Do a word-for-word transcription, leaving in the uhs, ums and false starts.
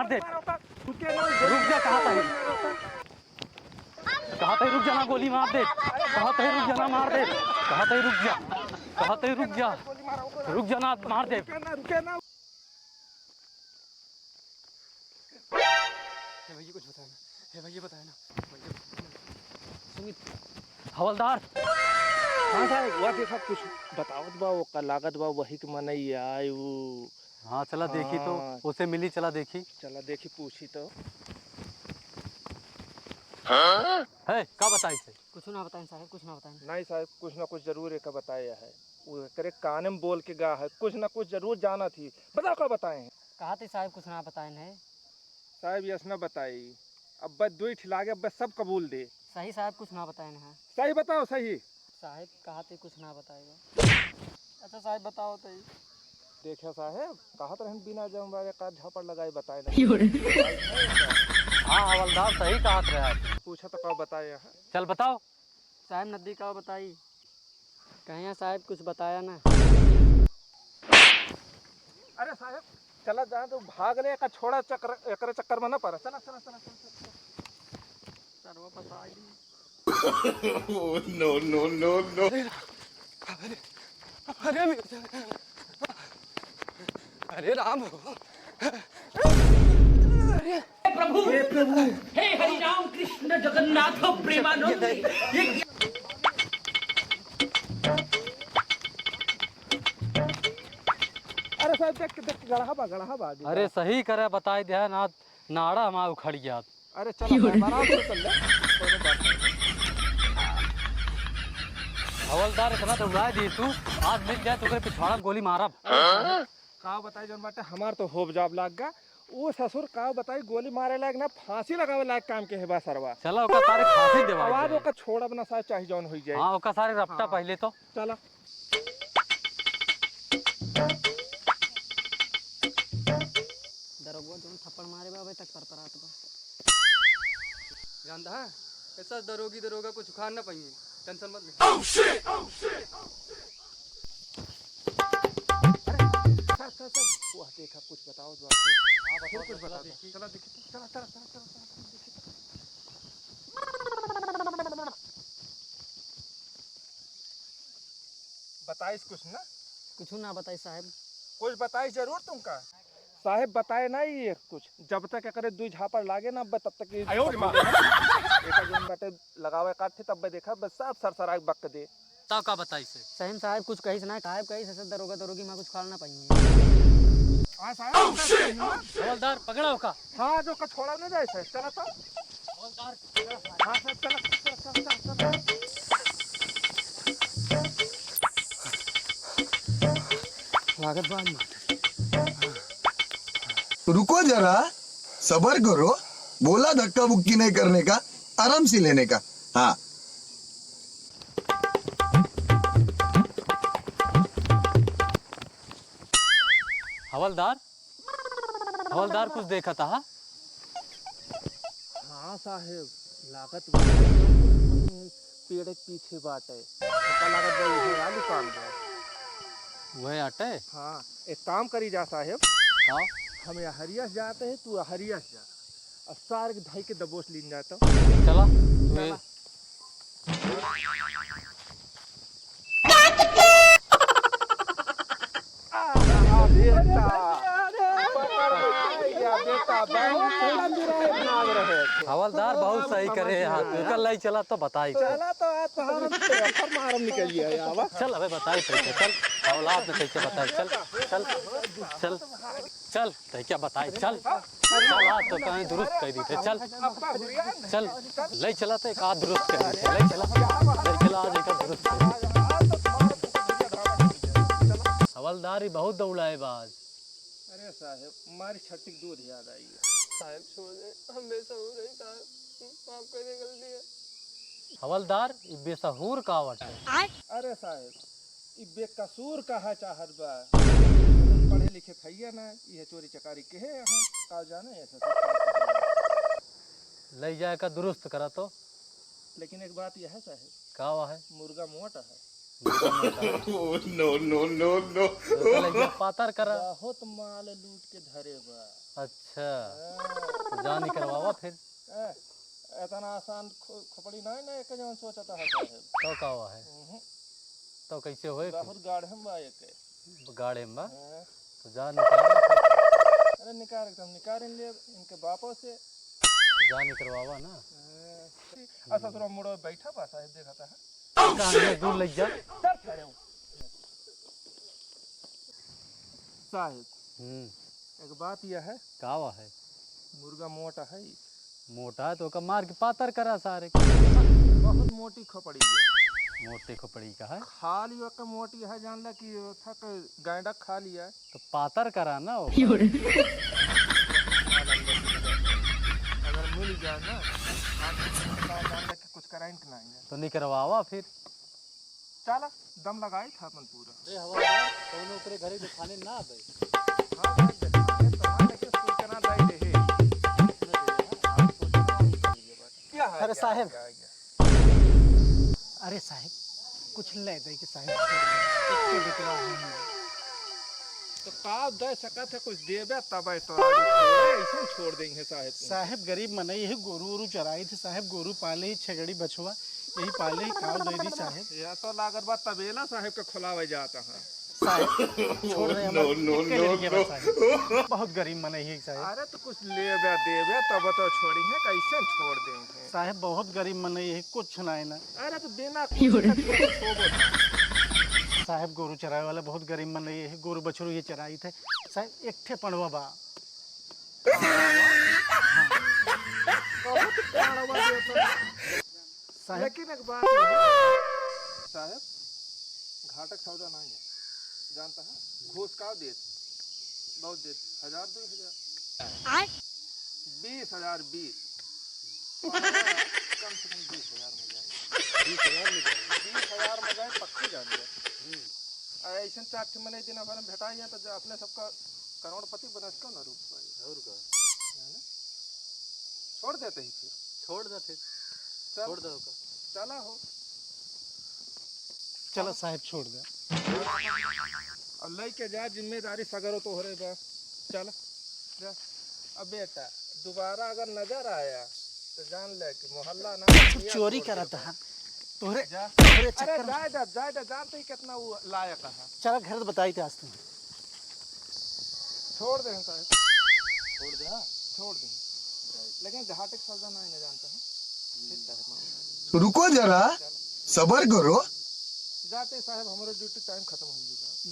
मार दे। रुक जा, कहा था? कहा था, रुक जा ना, गोली मार दे। कहा था, रुक जा ना, मार दे। कहा था, रुक जा। कहा था, रुक जा। रुक जा ना, मार दे। हे भैया, कुछ बताए ना। हे भैया, बताए ना। सुमित। हवलदार। हाँ साहब, वह देखा कुछ बतावत बा, ओका लागत बा वही के मनई आए उ। हाँ, चला देखी तो, हाँ। उसे मिली, चला देखी। चला देखी, पूछी तो। है, का बताई से? कुछ ना बताइन साहब, कुछ ना बताइन। नहीं साहब, कुछ ना कुछ जरूर एका बताए है। वो एकरे काने में बोल के गा है, कुछ ना कुछ जरूर जानत ही। बताओ का बताए हैं? कहा थे साहब, कुछ ना बताइन है। साहब, यस ना बताई। अब बस दुई ठे लागे, अब बस सब कबूल दे। सही साहब, कुछ ना बताइन है। सही बताओ, सही। साहब, कहा थे कुछ ना बताएगा। अच्छा साहब, बताओ तो। देखा साहब, कहत रहन बिना जौन बा एकाध झापड़ लगाए बताए ना। क्यों रे? हाँ हवलदार, सही कहत रहे आप। पूछा तो का बताए यहाँ? चल बताओ। साहब, नदी का बताई? कहिया साहब कुछ बताया ना। अरे साहब, चला जहाँ तू भाग ले, एका छोड़ा चक्कर, एकरे चक्कर में ना पड़ा। चला, चला, चला, चला, चला। सरवा बताई। Oh, no, no, no, no। अरे, अरे, अरे, अरे राम हो। अरे प्रभु, हे प्रभु। हे हरि राम कृष्ण जगन्नाथ प्रेमानंद। ये अरे साहब, देख, देख, गड़हा बा, गड़हा बा, अरे गड़हा। सही करे, बताई दे ना, नाड़ा हमार उखड़ गया। अरे चलो, क्यों रे? आराम से चल ले, कोनो बात नहीं। हवलदार, इतना दौड़ाए दी तू, आज मिल जाए तो ओकरे पिछवाड़ा में गोली मारब। का बताई जौन बाटे, हमार तो होब जाब लाग गा। वो ससुर का बताई, गोली मारे लायक ना, फांसी लगावे लायक काम के है बा सरवा। चला, ओका सारे फांसी देवाई आवाज जाए। ओका छोड़ब ना साहब, चाहे जौन होई जाए। हाँ, ओका सारे रपटा हाँ। पहले तो। चला। दरोगवा जौन थप्पड़ मारे बा, अबे तक परपरात बा। जानता है, ऐसा दरोगी दरोगा कुछ उखाड़ ना पाइए, टेंशन मत ले। Oh, shit! Oh, shit! अरे, सर, सर, सर, वह देखा, कुछ बताओ, जो आपको हाँ, फिर बताओ, कुछ चला बताओ। देखी। चला देखी, चला, चला, चला, चला, चला, चला, देखी। बताइस कुछ ना? कुछ ना बताई साहब। कुछ बताइस जरूर तुमका? साहेब बताए ना ये कुछ, जब तक एकरे दुई झापड़ लागे ना अब्बे, तब तक ये आयो रे माँ। एकर जौन बाटे लगावे काट थे, तब देखा बस सब सरसराए बक दे। तब का बताई से? सही में साहेब कुछ कहिस ना, साहेब कहिस ऐसे दरोगा दरोगी में कुछ खाल ना पाइए। हाँ साहेब, हवलदार पकड़ा ओका। हाँ, जो कछोड़ा ना जाए से, चला तो। हवलदार हाँ, सर, चला, चला, चला, चला, चला। लागत बा मार। रुको जरा, सबर करो, बोला धक्का बुक्की नहीं करने का, आराम से लेने का। हाँ। हवलदार, हवलदार कुछ देखत हा? हाँ साहेब, लागत बा पेड़ के पीछे बाटे। हमका लागत बा उहे आलू पान बा। उहे आटे? हाँ, एक काम करी जा साहेब। हाँ? हम हरिया से जाते हैं, तू हरिया से जा। और सार के धई के दबोच लीन जाता। चला, तू चला। आ, बेटा, पकड़ में आ गया, बेटा, बहुत तेज नाग रहे। हवलदार बहुत सही करे हैं, तू कल नहीं चला तो बताई। चला तो आज तो हम थप्पड़ मारम निकल गया, आवा। चल अबे बताई कैसे, चल, औलाद में कैसे बताई, चल, चल, चल। चल, तै क्या बताई, चल। चल, आज तो कहीं दुरुस्त कइ दी थे, चल। चल, लइ चला तो एक आध दुरुस्त कइ दी थे, लइ चला, लइ चला, आज एक आध दुरुस्त कइ दी थे। हवलदार ही बहुत दौड़ाए बा आज। अरे साहेब, मारी छट्टी के दूध याद आई। साहेब, छोड़ दे, हम बेसहूर हैं साहेब, माफ कर दे गलती है। हवलदार, ई बेसहूर का बाटे? अरे साहेब, ई बेकसूर कहा चाहत बा। पढ़े लिखे खइया ना, इहे चोरी चकारी के है यहाँ। का जाने ऐसा सब का कहे। लइ जाए का दुरुस्त करा तो। लेकिन एक बात यह है साहेब। का वह है? मुर्गा मोट है। मुर्गा मोट है। Oh, no, no, no, no। तो लइ जा पातर करा। बहुत माल लूट के धरे बा। अच्छा, हाँ। तो जा निकरवावा फिर। ए, इतना आसान खो-, खोपड़ी नहीं ना, एक जवन सोचता है साहेब। तो का हुआ है? उहुं। तो कैसे होए फिर? बहुत गाढ़े में बा एक। गाढ़े में बा? हाँ। तो जा निकाल। अरे निकाल, एकदम निकाल ले इनके बापों से। जा निकरवावा ना। हाँ। आ ससुरा मुड़ो बैठा बा साहेब, देखता है। कहाँ ले दूर लग जा। चल खड़े हो। साहेब, हम्म। एक बात यह है। का हुआ है? मुर्गा मोटा है। मोटा है तो ओका मार के पातर करा सारे के। बहुत मोटी खोपड़ी है। मोटी खोपड़ी का है? खाली ओके मोटी है, जान ला कि थक गैंडा खा लिया। तो पातर करा ना हो। अगर मिल जाए ना, जान ला कि कुछ कराइन के नहीं है। तो निकरवावा फिर। चला, दम लगाई था अपन पूरा। अरे हवलदार, कौनो ओकरे घरे देखाने ना आवे। हाँ भाई, देखाने तो हाँ, लेकिन सूचना दे रहे। हाँ, सूचना दे रहे बस। क्या है, अरे क्या साहेब। है, क्या है, क्या? अरे साहेब, कुछ ले दे के साहेब, कुछ तो बिकवा है। तो का दे सकत है, कुछ देबे तबे तो आगे छोड़े, ऐसे छोड़ देंगे साहेब को। साहेब गरीब मनई है, गोरू ओरू चराई थे साहेब, गोरू पाले ही, छेगड़ी बछवा, यही पाले ही, काव दे दी साहेब। यह तो लागत बा तबेला साहेब के खुलावे जाता है। साहेब, छोड़ दे, हमार no, no, इक्के no, जन के बा no। साहेब। बहुत गरीब मनई है साहेब। अरे तो कुछ लेबे देबे तब तो छोड़ी है, कैसे छोड़ देंगे? साहेब बहुत गरीब मनई है, कुछ ना है ना। अरे तो बिना कुछ के छोड़ो ना। साहेब गोरू चरावे वाला बहुत गरीब मनई है, गोरू बछरू ये चराई थे। साहेब एक ठे पड़वा बा। बहुत पड़वा देता। साहेब। लेकिन एक बात है, साहेब, घाटक सौदा नहीं है, जानता है? घूस का देत, बहुत देत, हजार, दुई हजार। आय? बीस हजार, बीस। कम से कम बीस हजार में जाए। बीस हजार में जाए? बीस हजार में जाए, पक्की जान जाए। हम्म। आ, ऐसन चार ठे मनई दिन भर में भेटाई जाए, तो जो अपने सबका करोड़पति बना सको ना रूप भाई। और का? है ना? छोड़ देते ही फिर। छोड़ दे फिर। चल। छोड़ दे ओका। चला हो। चला साहेब, छोड़ दे। अब लइके जा, जिम्मेदारी सगरो तोहरे बा। चला, जा। अब बेटा, दोबारा अगर नजर आया, तो जान ले कि मोहल्ला ना, सब दुनिया चोरी छोड़ करत देबा। है। तोहरे, जा। तोहरे अरे चक्कर में जाए दे, जाए दे, जानते ही कितना वो लायक है। चला घर बताई थे आज तुम्हें। छोड़ दे साहेब। छोड़ दे, हाँ? छोड़ दे। लेकिन घाटे के सौदा नहीं ना जानता है। ठीक है, मामा। रुको जरा, सबर करो। जाते साहेब, हमारा ड्यूटी टाइम खत्म हो गया। जब